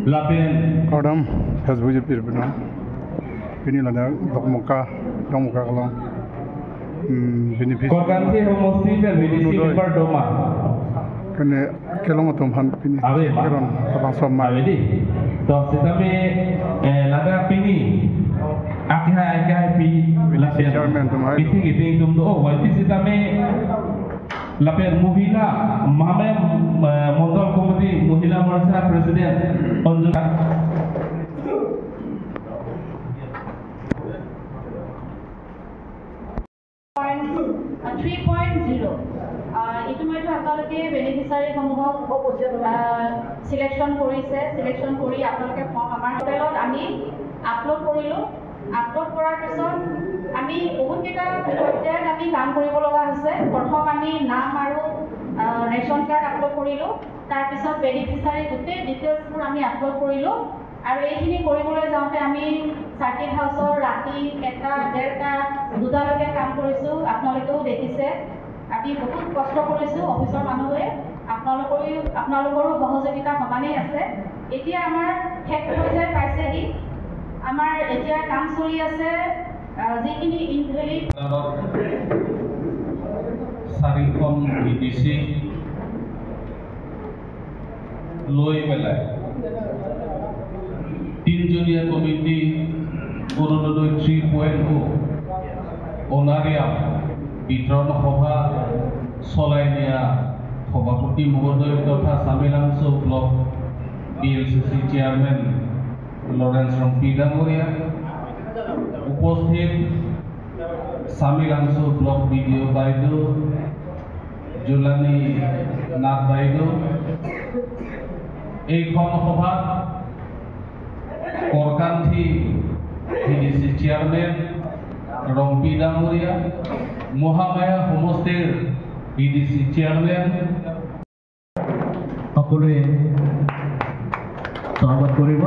Lapen Kordam Facebook ji pir bino bini lada dokmoka dokmoka kalong beneficiary Korkanthi সমষ্টি VDC member Doma kene kelong atom han bini keron tabang som mai avedi to sitame lada pini akihai akihai pi lapen chairman tum hai bithi giping tum do wai sitame lapen মহিলা মামে মণ্ডল committee মহিলা মৰ্চা president Anjana 3.0 ইতিমধ্যে আপোনালোকে বেনিফিচাৰীসমূহক selection কৰিছে। Selection কৰি আপোনালোকে form আমাৰ হোটেলত আমি আপলোড কৰিলোঁ। আপলোড কৰাৰ পিছত আমি বহুতকেইটা পৰ্যায়ত আমি কাম কৰিব লগা হৈছে। প্ৰথম আমি নাম আৰু ৰেচন কাৰ্ড আপলোড কৰিলোঁ, তাৰপিছত বেনিফিচাৰী গোটেই ডিটেইলছবোৰ আমি আপলোড কৰিলোঁ। আৰু এইখিনি কৰিবলৈ যাওঁতে আমি চাৰ্কিট হাউচৰ ৰাতি 1টা 1:30 2টালৈকে কাম কৰিছোঁ। আপোনালোকেও দেখিছে আমি বহুত কষ্ট কৰিছোঁ অফিচৰ মানুহে, আপোনালোকৰো সহযোগিতা সমানেই আছে। এতিয়া আমাৰ শেষ পৰ্যায় পাইছেহি, আমাৰ এতিয়া কাম চলি আছে। যিখিনি ইনভেলিড 4খন ভিডিচি লৈ পেলাই তিনজনীয়া কমিটি অৰুণোদয় 3.0 অনাৰিয়াম বিতৰণ সভা চলাই নিয়া সভাপতি মহোদয় তথা Samilangso block BLCC chairman Lawrence Rongpi ডাঙৰীয়া, উপস্থিত চামিলাংছ ব্লক বিডিঅ' বাইদেউ জোলানী নাথ বাইদেউ, এইখন সভাত কৰকান্থি ভিডিচি চেয়াৰমেন ৰংপি ডাঙৰীয়া, মহামায়া সমষ্টিৰ ভিডিচি চেয়াৰমেন সকলোৱে সহমত কৰিব।